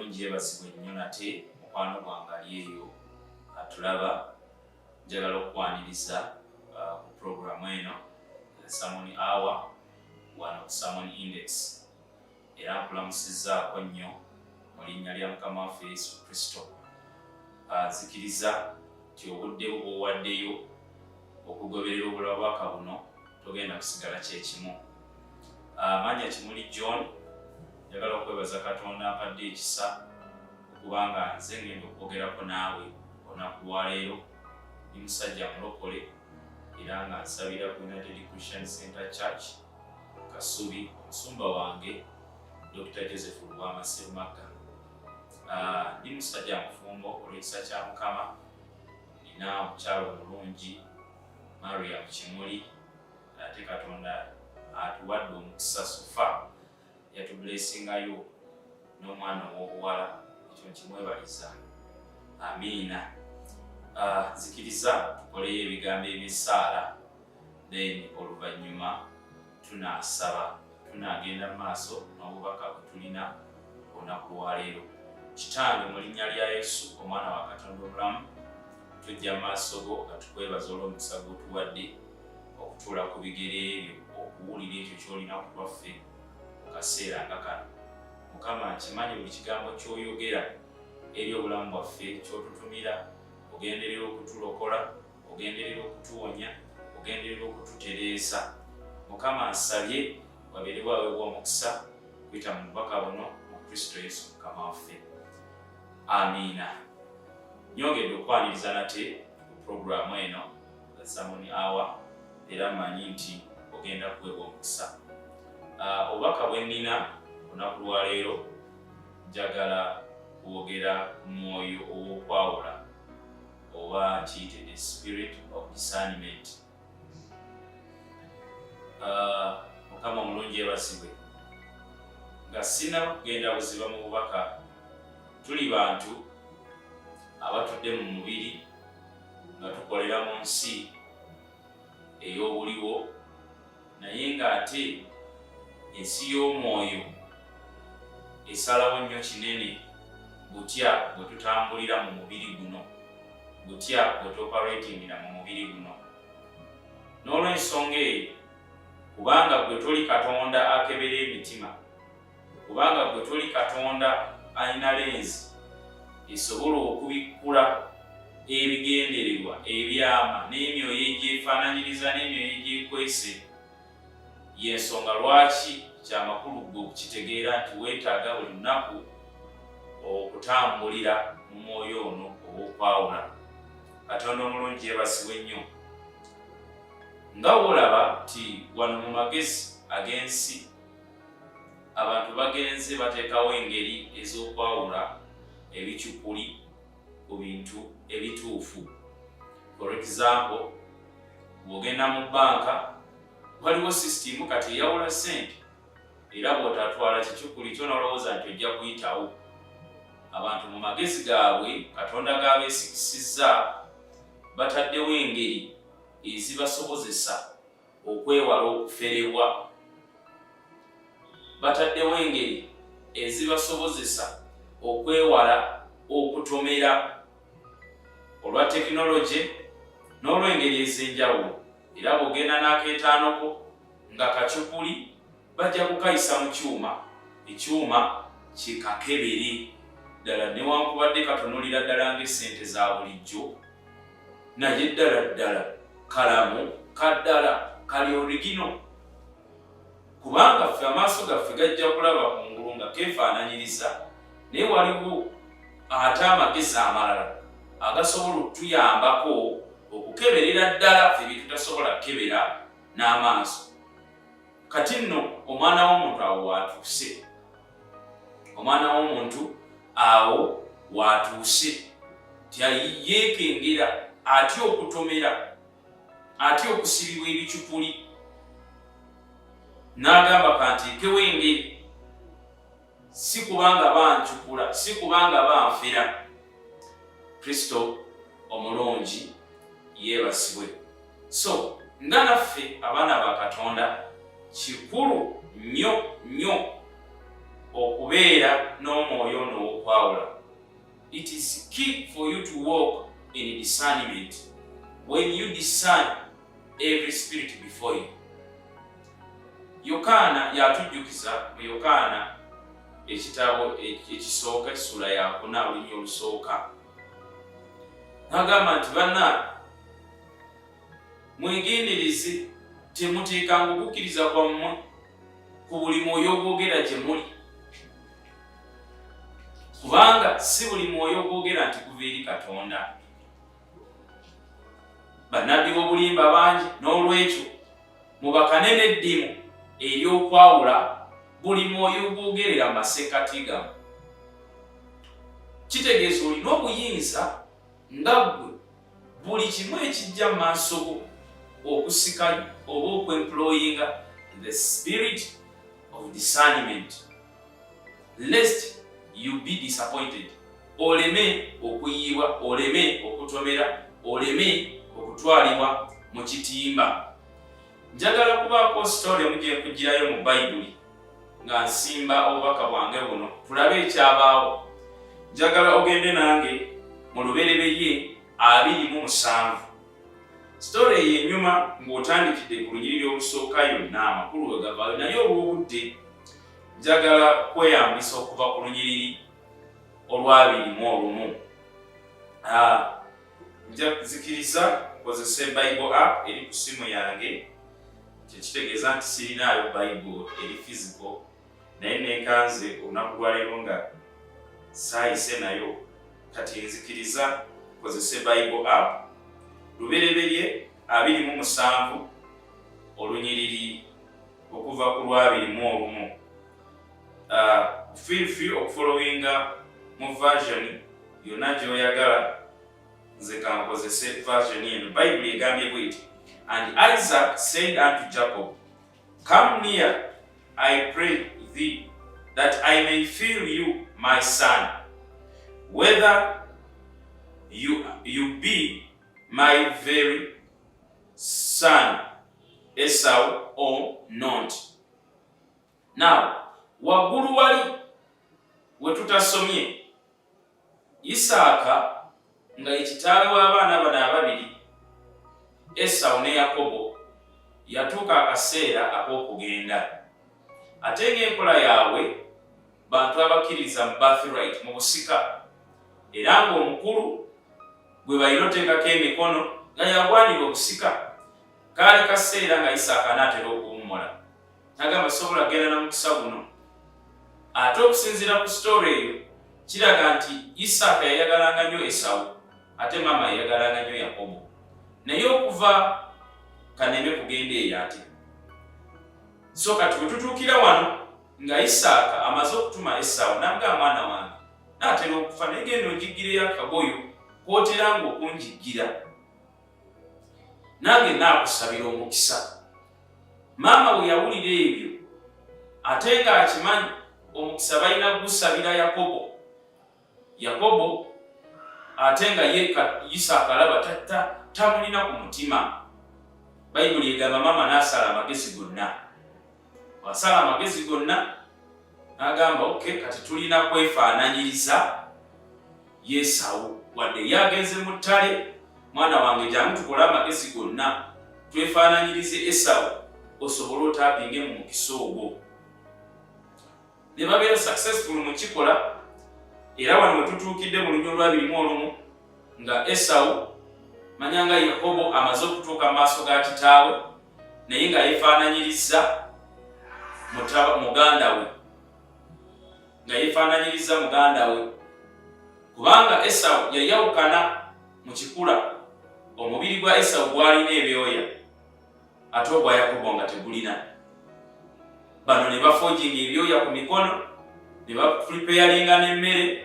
Omulungi yeebazibwe nnyo nate mukwano gwange ali eyo atulaba. Njagala okukwaniriza ku puroguramu eno, The Sermon Hour, wano ku Sermon Index, era nkulamusizzaako nnyo mu linnya lya Mukama waffe Yesu Kristo. Nzikiriza nti obudde bwo bw'owaddeyo okugoberera obulabwaka buno togenda kusigala kyekimu. Amannya Kimuli John. Njagala okwebaza Katonda ampadde ekisa okuba nga nze ngenda okwogerako naawe olunaku lwaleero. Ndi musajja mulokole era nga nsabira ku United Christian Center Church Kasubi, omusumba wange Dr Joseph Lubwama Sserumagga. Ndi musajja mufumbo olw'ekisa kya Mukama. Nina omukyala omulungi Mariam Kimuli, ate Katonda atuwadde omukisa, so far yatublessingayo n'omwana ow'obuwala, ekyo nkimwebaliza. Amiina. Nzikiriza tukoleyo ebigambo eby'essaala, then oluvannyuma tunaasaba, tunaagenda mu maaso n'obubaka bwe tulina olunaku lwaleero. Kitange, mu linnya lya Yesu, omwana wa Katonda omulamu, tujja mu maaso go nga tukwebaza olw'omukisa gw'otuwadde okutuula ku bigere ebyo okuwulira ekyo ky'olina ku lwaffe mu kaseera nga kano. Mukama, nkimanyi buli kigambo ky'oyogera eri obulamu bwaffe, ky'otutumira, ogenderera okutulokola, ogenderera okutuwonya, ogenderera okututereeza. Mukama, nsabye wabeerewo aweebwa omukisa kuyita mu bubaka buno, mu Kristo Yesu Mukama waffe, amiina. Nyongedde okwaniriza nate ku puroguramu eno, The Sermon Hour, era mmanyi nti ogenda kuweebwa omukisa. Obubaka bwe nnina olunaku lwaleero, njagala kwogera ku mwoyo ow'okwawula, oba kiyite the spirit of discernment. Mukama omulungi ebazibwe. Nga sinaba kugenda buziba mu bubaka, tuli bantu abatudde mu mubiri nga tukolera mu nsi ey'obuliwo, naye ng'ate ensi y'omwoyo esalawo nnyo kinene butya bwe tutambulira mu mubiri guno, butya bwe tuoperatingira mu mubiri guno. N'olw'ensonga eyo, kubanga gwe toli Katonda akebera emitima, kubanga gwe toli Katonda alina lenzi esobola okubikkula ebigendererwa, ebyama n'emyoyo egyefaananyiriza n'emyoyo egyekwese, y'ensonga lwaki kyamakulu ggwe okukitegeera nti weetaaga buli lunaku okutambulira mu mwoyo ono ow'okwawula. Katonda omulungi yeebazibwe nnyo. Nga wolaba nti wano mu magezi ag'ensi abantu bagenze bateekawo engeri ez'okwawula ebicupuli ku bintu ebituufu. For example, bw'ogenda mu bbanka waliwo sisitimu kati eyawula ssente, era bw'otatwala kicupuli kyo n'olowooza nti ojja kuyitawo, abantu mu magezi gaabwe Katonda g'abeesikisizza bataddewo engeri ezibasobozesa okwewala okuferebwa, bataddewo engeri ezibasobozesa okwewala okutomera olwa tekinologye n'olw'engeri ez'enjawulo. Era bw'ogenda n'akeetaanoko nga kacupuli, bajja kukayisa mu kyuma, ekyuma kikakebere ddala, newankubadde katunulira ddala ng'essente za bulijjo, naye ddala ddala kalamu kaddala kali original, kubanga ffe amaaso gaffe gajja kulaba kungulu nga keefaananyiriza, naye waliwo ate amagezi amalala agasobola okutuyambako okukeberera ddala ffe bye tutasobola kukebera n'amaaso. Kati nno omwana w'omuntu awo waatuuse, omwana w'omuntu awo waatuuse ti yeekengera atya okutomera, atya okusibibwa ebicupuli, n'agamba kanteekewo engeri, si kubanga bancupula, si kubanga banfera. Kristo omulungi yeebazibwe. So nga naffe abaana ba Katonda, kikulu nnyo nnyo okubeera n'omwoyo ono ow'okwawula. Okwawula. It is key for you to walk in discernment when you discern every spirit before you. Yokaana yatujjukiza mu Yokaana ekitabo ekisooka, kisula yakuna, olunyiriri olusooka, n'agamba nti, "Banna, mwegendereze, temuteekanga okukkiriza kwammwe ku buli mwoyo ogwogera gye muli, kubanga si buli mwoyo ogwogera nti guva eri Katonda. Bannabbi b'obulimba bangi, n'olwekyo mubakane n'eddimu ery'okwawula buli mwoyo ogwogerera mu masekkati gammwe." Kitegeeza olina obuyinza nga ggwe buli kimu ekijja mu maaso go okusikayo oba okwemployinga the spirit of discernment, lest you be disappointed, oleme okuyiibwa, oleme okutomera, oleme okutwalibwa mu kitimba. Njagala kubaako story emu gye nkugirayo mu Bayibuli nga nsimba obubaka bwange buno, tulabe ekyabaawo. Njagala ogende nange mu Lubereberye 27. Story eyo enyuma ng'otandikidde ku lunyiriri olusooka yonna, amakulu we gavaayo, naye olw'obudde njagala kweyambisa okuva ku lunyiriri olw'21. Nzikiriza kozese Bible app eri ku simu yange, kyekitegeeza nti sirinaayo Bible eri physical, naye nekanze olunaku lwaleero nga saayise nayo. Kati nzikiriza kozese Bible app. Lubereberye 27, olunyiriri okuva ku lw'21. Feel free okufollowinga mu version yonna gy'oyagala, nze kankozese version eno. Bayibuli egambye bweti: "And Isaac said unto Jacob, 'Come near, I pray thee, that I may feel you, my son, whether you be my very son Esau or not.'" Now, waggulu wali we tutasomye, Isaaka nga ye kitaawe w'abaana bano ababiri, Esawu ne Yakobo, yatuuka akaseera ak'okugenda, ate ng'enkola yaabwe bantu abakkiriza mu birthright, mu busika, era ng'omukulu gwe balina oteekako emikono nga yagwanira obusika. Kaali kaseera nga Isaaka anaatera okuwummula, nagamba, "Sobola kugenda na mukisa guno." Ate okusinziira ku story eyo, kiraga nti Isaaka yayagalanga nnyo Esawu, ate maama yayagalanga nnyo Yakobo. Naye okuva kaneme kugenda eyo ate, so kati we tutuukira wano nga Isaaka amaze okutuma Esawu, namugamba, "Mwana wange, naatera okufa, naye genda onjiggireyo akagoyo kooteranga okunjiggira, nange naakusabira omukisa." Maama bwe yawulira ebyo, ate ng'akimanyi omukisa balina kugusabira Yakobo, Yakobo ate nga ye Isaaka alaba tamulina ku mutima. Bayibuli egamba maama n'asala amagezi gonna. Bw'asala amagezi gonna, n'agamba, "Okay, kati tulina kwefaananyiriza Yesawu, wadde ye agenze mu ttale. Mwana wange, jangu tukole amagezi gonna twefaananyirize Esawu, osobole otappinge mu mukisa ogwo." Ne babeera successful mu kikola, era wano we tutuukidde mu lunyiriri olw'21 nga Esawu, manya nga Yakobo, amaze okutuuka mu maaso ga kitaawe, naye nga yeefaananyiriza muganda we, nga yeefaananyiriza muganda we, kubanga Esawu yayawukana mu kikula. Omubiri gwa Esawu gwalina ebyoya, ate ogwa Yakobo nga tegulina. Bano ne baforginga ebyoya ku mikono, ne bapreparinga n'emmere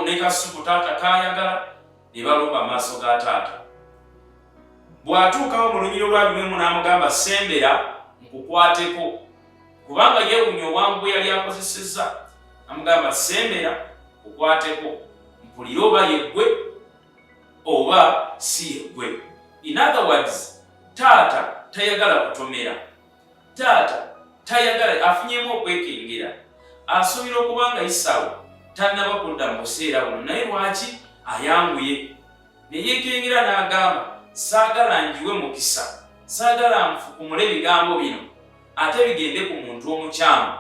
ne kasupu taata kayagala, ne balumba amaaso ga taata. Bw'atuukawo mu lunyiriri olw'21, n'amugamba, "Sembera nkukwateko," kubanga yeewunya obwangu bwe yali akozesezza. Amugamba, "Sembera nkukwateko, mpulire oba yeggwe oba si yeggwe." In other words, taata tayagala kutomera, taata tayagala, afunyemu okwekengera, asuubira okuba nga Isawo Tannaba kudda mu buseera buno, naye lwaki ayanguye? Ne yeekengera n'agamba, Saagala njiwe mukisa, saagala nfukumule bigambo bino ate bigende ku muntu omukyamu.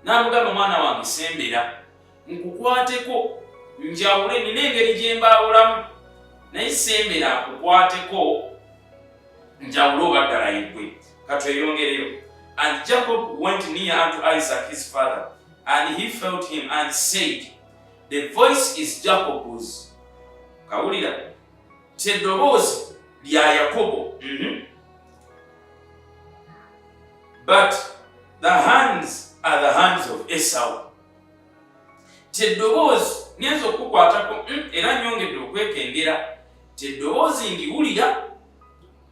N'amugamba, Mwana wange, sembera nkukwateko njawule, nina engeri gye mbaawulamu, naye sembera nkukwateko njawule oba ddala yeggwe. Katweyongereyo. And Jacob went near unto Isaac his father, and he felt him and said, The voice is Jacob's. Kawulira ti eddoboozi lya Yakobo. But the hands are the hands of Esau. Ti eddoboozi ngenza okukukwatako, era nyongedde okwekengera ti eddoboozi ndiwulira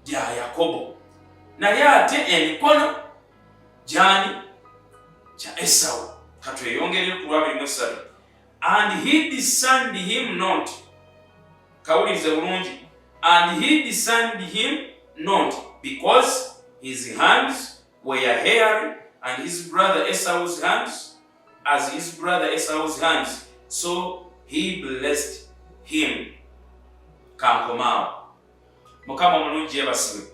lya Yakobo, naye ate emikono gyani? Kya Esau. Katweyongere ku lwa 23. And he discerned him not. Kawulirize bulungi. And he discerned him not, because his hands were hairy, and his brother Esau's hands, as his brother Esau's hands, so he blessed him. Kankomaawo. Mukama omulungi yebasibwe.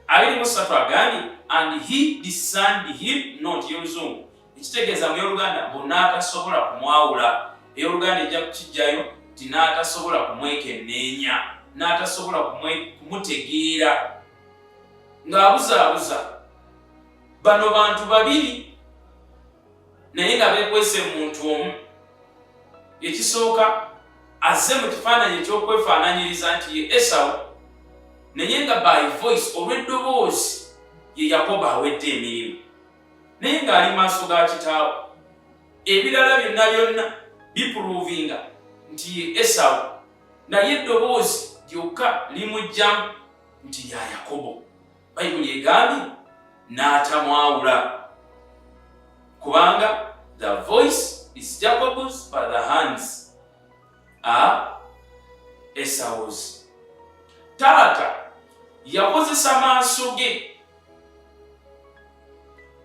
23 agambye, and he discerned him not, y'Oluzungu, ekitegeeza mu y'Oluganda mbu n'atasobola kumwawula. Ey'Oluganda ejja kukijjayo nti n'atasobola kumwekenneenya, n'atasobola kumutegeera, ng'abuzaabuza bano bantu babiri naye nga beekwese muntu omu. Ekisooka, azze mu kifaananyi eky'okwefaananyiriza nti ye Esawu, naye nga by voice, olw'eddoboozi, ye Yakobo awedde emirimu, naye ng'ali maaso ga kitaawe. Ebirala byonna byonna biprovinga nti ye Esawu, naye eddoboozi lyokka limugjamu nti ya Yakobo. Bayibuli egambye n'atamwawula, kubanga the voice is Jacob's but the hands are Esau's. Taata yakozesa maaso ge,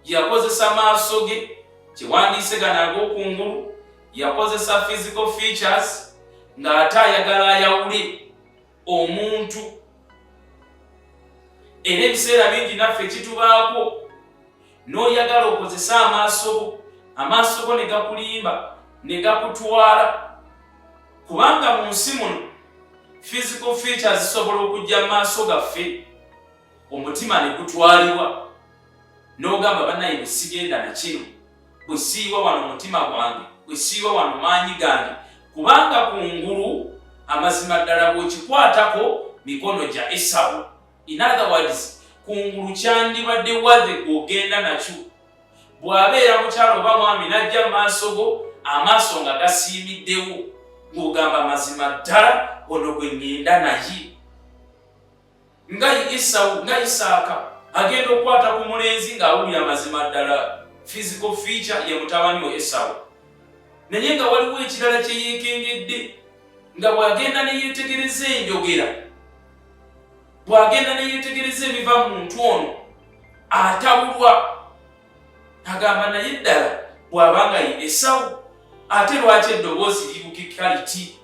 yakozesa maaso ge, kiwandiise gano ag'okungulu, yakozesa physical features ng'ate ayagala ayawule omuntu. Era ebiseera bingi naffe kitubaako, n'oyagala okozese amaaso go, amaaso go ne gakulimba ne gakutwala, kubanga mu nsi muno physical features zisobola okujja mu maaso gaffe, omutima ne gutwalibwa, n'ogamba, bannaye, bwe sigenda na kino, bwe siiwa wano omutima gwange, bwe siiwa wano maanyi gange, kubanga ku ngulu amazima ddala bw'okikwatako mikono gya Esawu. In other words, ku ngulu kyandibadde wadde gw'ogenda nakyo. Bw'abeera mukyalo oba mwami n'ajja mu maaso go, amaaso nga gasiimiddewo, ng'ogamba, mazima ddala ono gwe ŋŋenda naye. Nga Isawu, nga Isaaka agenda okukwata ku mulenzi ng'awulira amazima ddala physical feature ye mutabani we Esawu, naye nga waliwo ekirala kye yeekengedde, nga bw'agenda ne yeetegereza enjogera, bw'agenda ne yeetegereza ebiva mu muntu ono, atabulwa, agamba, naye ddala bw'aba nga ye Esawu, ate lwaki eddoboozi libukika liti?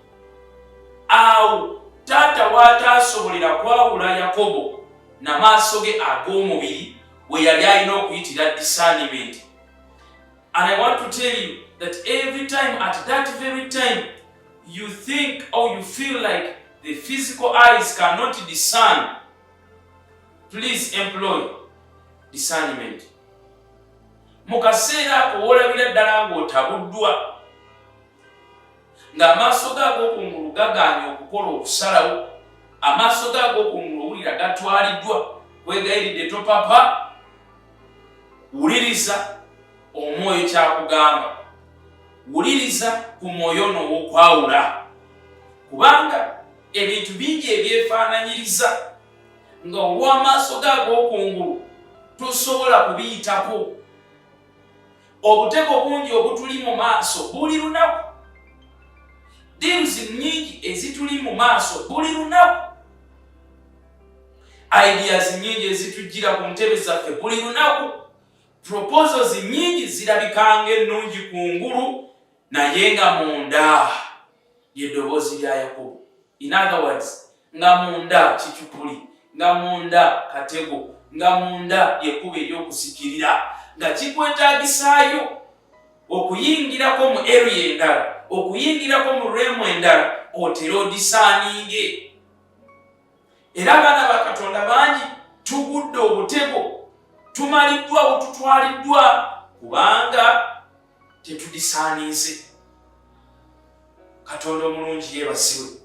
Awo taata w'ataasobolera kwawula Yakobo n'amaaso ge ag'omubiri, we yali alina okuyitira discernment. And I want to tell you that every time, at that very time you think or you feel like the physical eyes cannot discern, please employ discernment. Mu kaseera ako woolabira ddala ng'otabuddwa, ng'amaaso go ag'okungulu gagaanye okukola okusalawo, amaaso go ag'okungulu owulira gatwaliddwa, kwegayiridde topapa, wuliriza omwoyo kyakugamba, wuliriza ku mwoyo ono ow'okwawula, kubanga ebintu bingi ebyefaananyiriza nga olw'amaaso go ag'okungulu tosobola kubiyitako. Obutego bungi obutuli mu maaso buli lunaku, deals nyingi ezituli mu maaso buli lunaku, ideas nyingi ezitujjira ku ntebe zaffe buli lunaku, proposals nyingi zirabikanga ennungi ku ngulu. Naye nga munda lyeddoboozi lya Yakobo. In other words, nga munda kicupuli, nga munda katego, nga munda lyekkubo ery'okuzikirira, nga kikwetaagisaayo okuyingirako mu area endala, okuyingirako mu realm endala, otere odisaaninge. Era abaana ba Katonda bangi tugudde obutego, tumaliddwa, bututwaliddwa kubanga tetudisaaniize. Katonda omulungi yeebazibwe.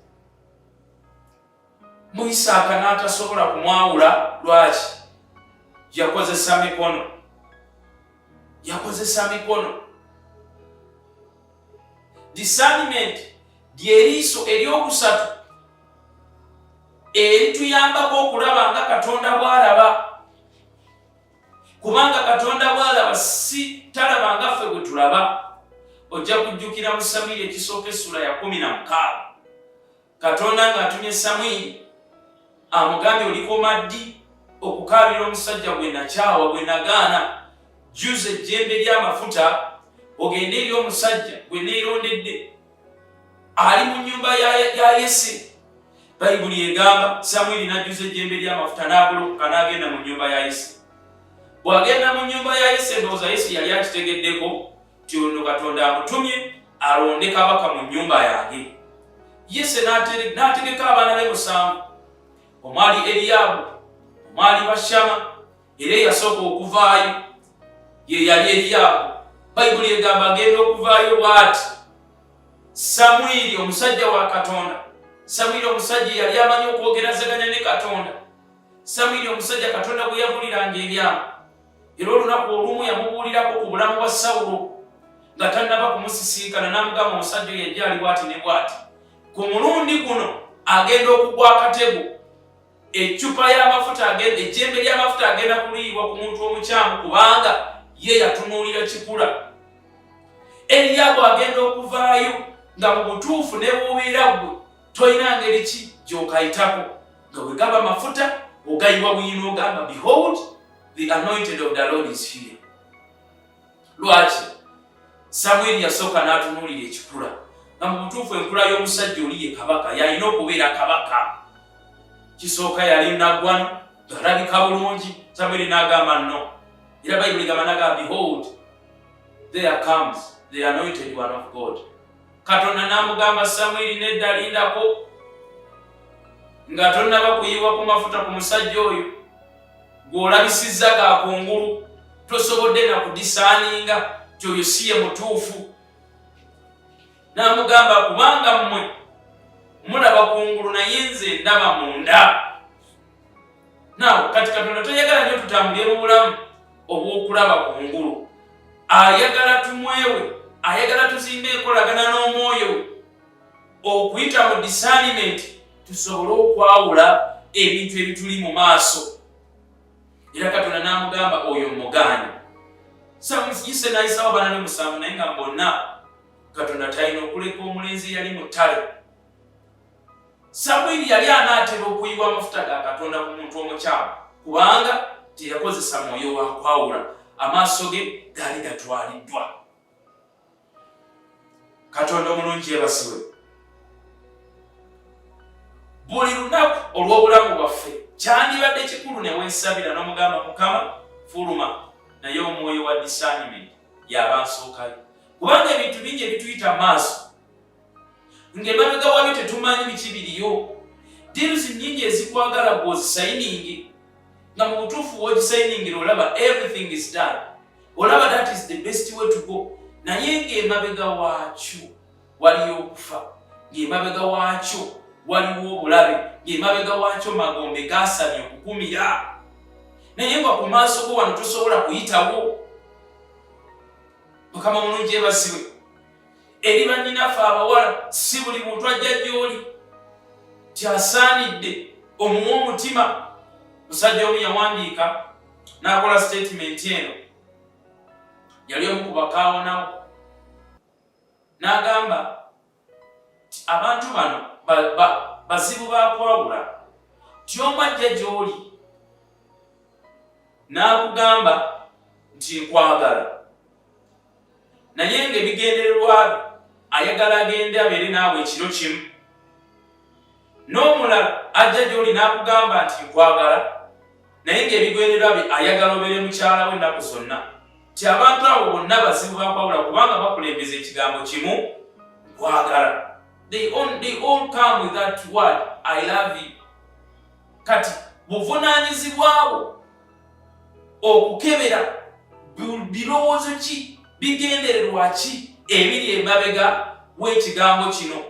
Mu Isaaka n'atasobola kumwawula. Lwaki? Yakozesa mikono, yakozesa mikono. Discernment lyeriiso eryokusatu erituyambako okulaba nga Katonda bw'alaba, kubanga Katonda bw'alaba si talaba nga ffe bwe tulaba. Ojja kujjukira mu Samwiri ekisooka essula ya 16, Katonda ng'atumye Samwiri amugambye, "Olikoma ddi okukaabira omusajja gwe nakyawa, gwe nagaana? Jjuza ejjembe ly'amafuta ogende eri omusajja gwe neerondedde ali mu nnyumba ya Yese." Bayibuli egamba Samwiri n'ajjuza ejjembe ly'amafuta n'agolokoka n'agenda mu nnyumba ya Yese. Bw'agenda mu nnyumba ya Yese, ndowooza Yese yali akitegeddeko nti ono Katonda amutumye alonde kabaka mu nnyumba yange. Yese n'ategeka abaana be musanvu, omwali Eriyaabu, omwali Bashama, era eyasooka okuvaayo ye yali Eriyaabu. Bayibuli egamba agenda okuvaayo bw'ati, Samwiri omusajja wa Katonda, Samwiri omusajja yali amanyi okwogerazaganya ne Katonda, Samwiri omusajja Katonda gwe yabuliranga ebyama. Era olunaku olumu yamubuulirako ku bulamu bwa Sawulo nga tannaba kumusisinkana, n'amugamba omusajja oyo yajja ali bw'ati ne bw'ati, ku mulundi guno agenda okugwa akatego, eccupa y'amafuta agenda, ejjembe ly'amafuta agenda kuliibwa ku muntu omukyamu, kubanga ye yatunuulira kikula. Eriyaabu agenda okuvaayo nga mu butuufu ne bw'obeera ggwe tolina ngeri ki gy'okayitako, nga bwe gaba mafuta ogayiwa buyina, ogamba, "Behold, the anointed of the Lord is here." Lwaki? Samwiri yasooka n'atunuulira ekikula, nga mu butuufu enkula y'omusajja oli ye kabaka, yalina okubeera kabaka. Kisooka yali naggwano, ng'alabika bulungi. Samwiri n'agamba no, era Bayibuli gamba n'agamba, "Behold, there comes the anointed one of God." Katonda n'amugamba, "Samwiri, nedda, lindako nga tonnaba kuyiwa ku mafuta ku musajja oyo gw'olabisizza ga kungulu, tosobodde na kudiscerninga ti oyo si ye mutuufu." N'amugamba, "Kubanga mmwe mulaba kungulu, naye nze ndaba munda." Naawe kati Katonda tayagala nnyo tutambulire mu bulamu obw'okulaba kungulu. Ayagala tumwewe, ayagala tuzimbe enkolagana n'omwoyo we okuyita mu discernment, tusobole okwawula ebintu ebituli mu maaso. Era Katonda n'amugamba, "Oyo mugaanyi." Yese n'ayisawo abaana be musanvu, naye nga bonna Katonda talina okuleka omulenzi eyali mu ttale. Samwiri yali anaatera okuyiwa amafuta ga Katonda ku muntu omukyamu, kubanga teyakozesa mwoyo wa kwawula, amaaso ge gaali gatwaliddwa. Katonda omulungi yebasiwe. Buli lunaku olw'obulamu bwaffe kyandibadde kikulu ne weesabira n'omugamba, "Mukama, fuluma, naye omwoyo wa discernment yaba nsookayo," kubanga ebintu bingi ebituyita maaso ng'emabega wabyo tetumanyi biki biriyo. Deals nnyingi ezikwagala gw'ozisigninge, nga mu butuufu w'ogisigningira olaba everything is done, olaba that is the best way to go, naye ng'emabega waakyo waliyo okufa, ng'emabega waakyo waliwo obulabe, ng'emabega waakyo magombe gasamye okukumira, naye nga ku maaso go wano tosobola kuyitawo. Mukama mulungi ebasiwe. Eri bannyinaffe abawala, si buli muntu ajja gy'oli tyasaanidde omuwa omutima. Musajja omu yawandiika n'akola statement eno, yali omu ku bakaawonawo, n'agamba ti abantu bano bazibu bakwawula, ti omu ajja gy'oli n'akugamba nti, "Nkwagala," naye ng'ebigendererwa Ayagala agende abeere naawe ekiro kimu. N'omulala ajja gy'oli n'akugamba nti nkwagala, naye ng'ebigendererwa bye ayagala obeere mukyala we ennaku zonna. Nti abantu abo bonna bazibu bakwawula kubanga bakulembeza ekigambo kimu, nkwagala. They all come with that word, "I love you." Kati buvunaanyizibwa bwo okukebera birowoozo ki, bigendererwa ki ebiri emabega w'ekigambo kino.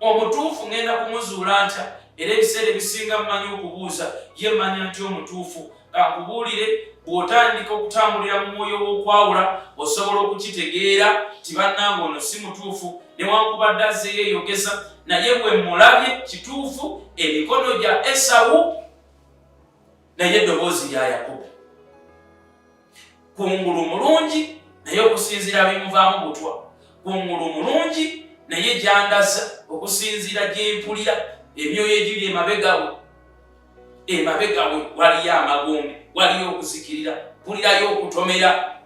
Omutuufu ngenda kumuzuula ntya? Era ebiseera ebisinga mmanyi okubuuza ye mmanya nti omutuufu. Kankubuulire, bw'otandika okutambulira mu mwoyo w'okwawula, osobola okukitegeera nti bannange ono si mutuufu, newankubadde azze yeeyogeza, naye bwe mulabye kituufu emikono gya Esawu naye eddoboozi lya Yakobo. Kungulu mulungi, naye okusinziira bimuvaamu butwa. Kungulu mulungi, naye gyandaza okusinziira gyempulira emyoyo egiri emabega we. Emabega we waliyo amagombe, waliyo okuzikirira, mpulirayo okutomera.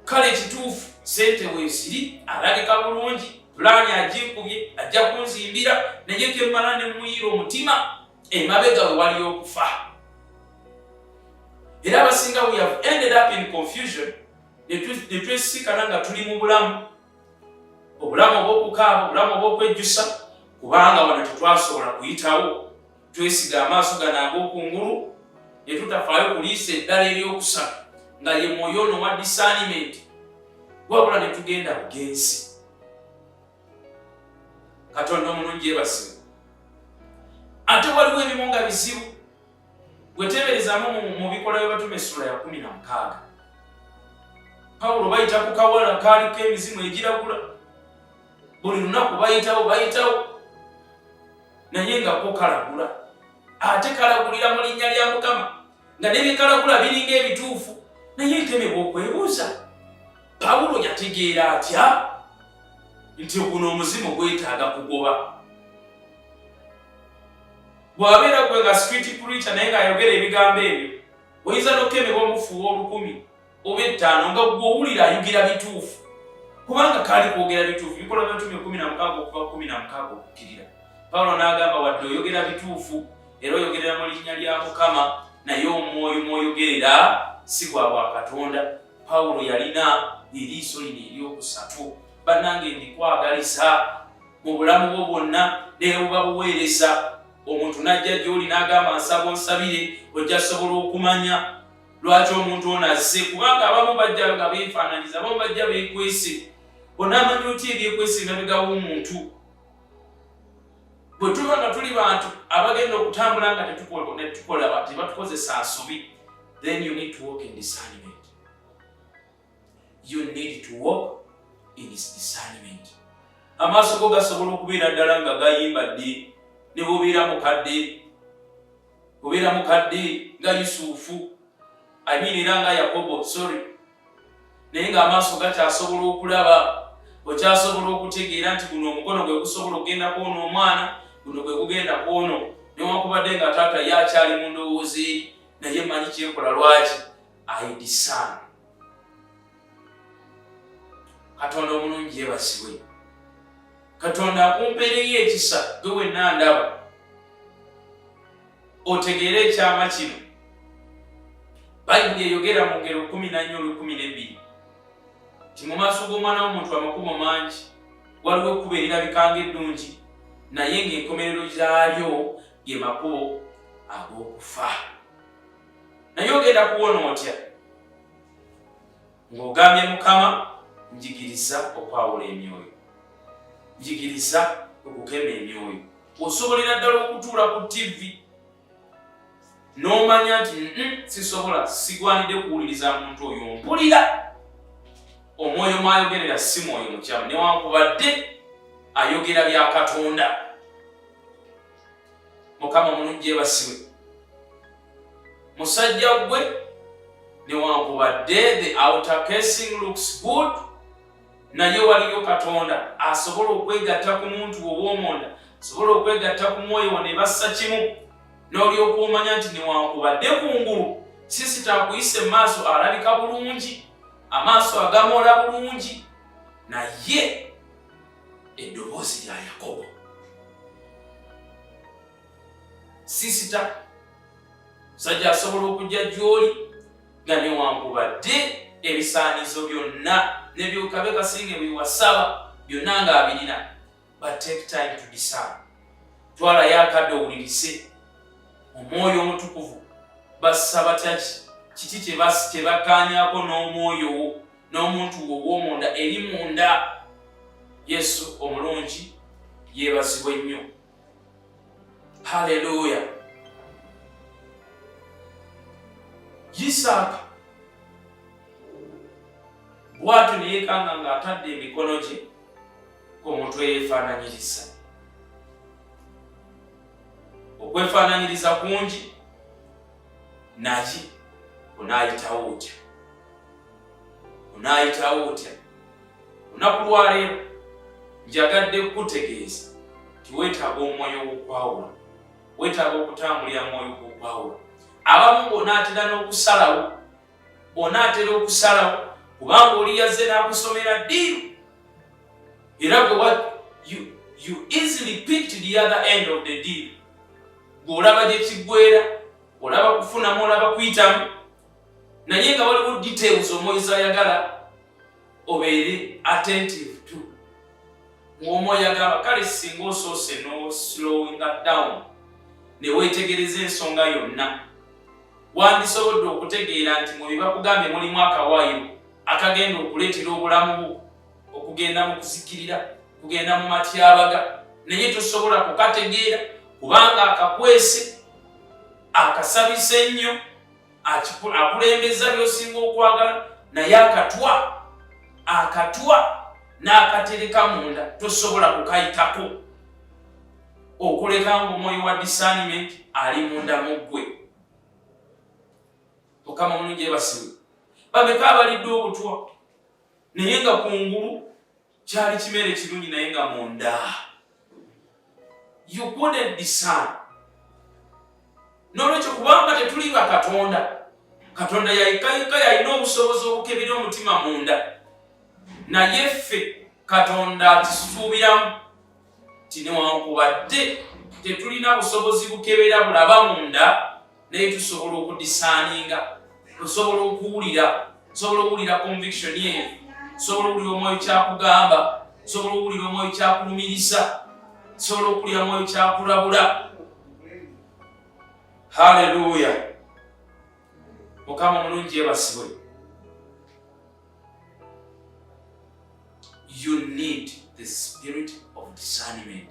Kale kituufu sente weesiri, alabika bulungi, pulaani aginkubye, ajja kunzimbira, naye kemmala ne muyiira omutima, emabega we waliyo okufa. Era abasinga we have ended up in confusion, ne twesisikana nga tuli mu bulamu, obulamu obw'okukaaba, obulamu obw'okwejjusa, kubanga wano tetwasobola kuyitawo. Twesiga amaaso gano ag'okungulu ne tutafaayo kuliisa eddala eryokusatu nga ye mwoyo ono wa discernment, wabula ne tugenda bugenzi. Katonda omulungi yebasibe. Ate waliwo ebimu nga bizibu. Weteeberezaamu mu Bikolwa by'Abatume essula ya 16, Pawulo bayita ku kawala kaaliko emizimu egiragula. Buli lunaku bayitawo, bayitawo, naye nga ko kalagula, ate kalagulira mu linnya lya Mukama, nga ne byekalagula biringa ebituufu. Naye nkemebwa okwebuuza, Pawulo yategeera atya nti guno omuzimu gwetaaga kugoba? Bw'abeera gwe nga street preacher naye ng'ayogera ebigambo ebyo, oyinza n'okukemebwa omufuuwa 1000 oba 5 nga gwe owulira ayogera bituufu, kubanga kaali kwogera bituufu. Bikolwa by'Abatume 16 okuva 16 okukkirira, Pawulo n'agamba, "Wadde oyogera bituufu era oyogerera mu linnya lya Mukama, naye omwoyo mw'oyogerera si gwa bwakatonda." Pawulo yalina eriiso lino eryokusatu. Bannange, ndikwagalisa mu bulamu bwo bwonna, ne buba buweereza, omuntu n'ajja gy'oli n'agamba, "Nsaba onsabire," ojja sobola okumanya lwaki omuntu ono azze, kubanga abamu bajja nga beefaananyiza, abamu bajja beekwese. Onaamanya otya ebyekwese emabega w'omuntu? Bwe tuba nga tuli bantu abagenda okutambula nga tetukola, tebatukozesa nsobi, then you need to walk in discernment. You need to walk in discernment. Amaaso go gasobola okubeera ddala nga gayimbadde, ne bwobeera mukadde, obeera mukadde nga Yusufu, I mean era nga Yakobo, sorry, naye ng'amaaso gakyasobola okulaba, okyasobola okutegeera nti guno omukono gwe gusobola okugenda kwono omwana, guno gwe gugenda kwono, newankubadde nga taata ye akyali mu ndowooza eri, naye manyi kyekola. Lwaki? I discern. Katonda omulungi yebazibwe. Katonda akumpeereyo ekisa gwe wenna ndaba otegeere ekyama kino. Bayibuli eyogera mu Ngero 14 olw'12 nti mu maaso g'omwana w'omuntu amakubo mangi, waliwo ekkubo erirabika ng'eddungi, naye ng'enkomerero zaalyo ge makubo ag'okufa. Naye ogenda kuwona otya? Ng'ogambye, "Mukama, njigiriza okwawula emyoyo, njigiriza okukema emyoyo." Osobolera ddala okutuula ku TV n'omanya nti sisobola, sigwanidde kuwuliriza muntu oyo. Mpulira omwoyo mwayogerera si mwoyo mukyamu, newankubadde ayogera bya Katonda." Mukama omulungi yebasiwe. Musajja gwe, newankubadde the outer casing looks good, naye waliyo Katonda asobola okwegatta ku muntu ow'omunda, asobola okwegatta ku mwoyo wo ne bassa kimu, n'olyoka omanya nti newankubadde kungulu sister akuyise mu maaso alabika bulungi, amaaso agamola bulungi, naye Eddoboozi lya Yakobo. Sisita, musajja asobola okujja gy'oli nga newankubadde ebisaanizo byonna nebyokabe kasinge bwewasaba byonna ng'abirina, but take time to discern. Twalayo akadde owulirise omwoyo omutukuvu bassa batya, kiki kye bakkaanyako n'omwoyo wo n'omuntu wo ow'omunda eri munda. Yesu omulungi yeebazibwe nnyo. Haleluya. Isaaka bw'atyo ne yeekanga ng'atadde emikono gye ku muntu eyeefaananyiriza. Okwefaananyiriza kungi, naye onaayitawo otya? Onaayitawo otya? Olunaku lwaleero njagadde kukutegeeza nti weetaaga omwoyo gw'okwawula, weetaaga okutambulira mwoyo gw'okwawula. Abamu ng'onaatera n'okusalawo, onaatera okusalawo kubanga oli yazze n'akusomera deal, era gwe you easily picked the other end of the deal. Gweolaba gye kiggwera, olaba kufunamu, olaba kuyitamu, naye nga waliwo details omwoyo zayagala obeere attentive to. Ng'omwoyo agamba, kale singa osoose no slowinga down ne weetegereza ensonga yonna, wandisobodde okutegeera nti mu bye bakugambye mulimu akawaayiro akagenda okuleetera obulamu bwo okugenda mu kuzikirira, kugenda mu matyabaga, naye tosobola kukategeera kubanga akakwese akasabisa ennyo, akulembeza by'osinga okwagala, naye akatwa akatwa n'akatereka munda, tosobola kukayitako okuleka ng'omwoyo wa discernment ali munda mu ggwe. Mukama omulungi ebasiwe. Bameka abalidde obutwa, naye nga kungulu kyali kimere kirungi, naye nga munda you couldn't discern? N'olwekyo, kubanga tetuli bakatonda, Katonda yayikayika yalina obusobozi obukebera omutima munda, naye ffe Katonda atusuubiramu ti newankubadde tetulina busobozi bukebera bulaba munda, naye tusobola okudiscerninga, osobola okuwulira, osobola okuwulira conviction eyo, osobola okuwulira omwoyo kyakugamba, osobola okuwulira omwoyo kyakulumiriza, osobola okuwulira omwoyo kyakulabula. Haleluya. Mukama omulungi yebasibwe. You need the spirit of discernment.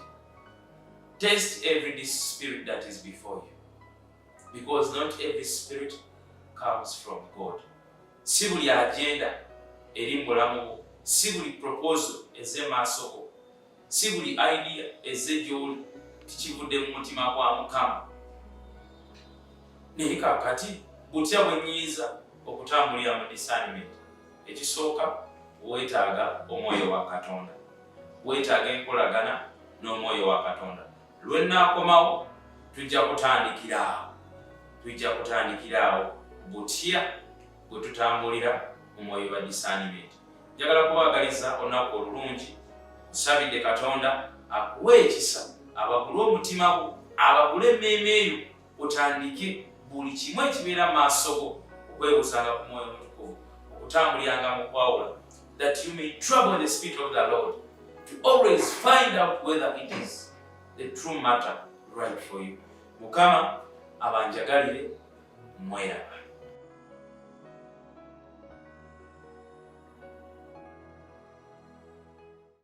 Test every spirit that is before you, because not every spirit comes from God. Si buli agenda eri mu bulamu bwo, si buli proposal ez'emaaso go, si buli idea ezze gy'oli tikivudde mu mutima gwa Mukama. Naye kaakati butya bwe nnyinza okutambulira mu discernment? Ekisooka, weetaaga omwoyo wa Katonda, weetaaga enkolagana n'omwoyo wa Katonda. Lwe nnaakomawo tujja kutandikira awo, tujja kutandikira awo, butya bwe tutambulira mu mwoyo wa discernment. Njagala kubaagaliza olunaku olulungi. Nsabidde Katonda akuwa ekisa, abagule omutima gwo, abagule emmeeme eyo, otandike buli kimu ekibeera maaso go okwebuuzanga ku mwoyo omutukuvu, okutambuliranga mu kwawula, that you may trouble the spirit of the Lord to always find out whether it is the true matter right for you. Mukama abanjagalire. Mweraba.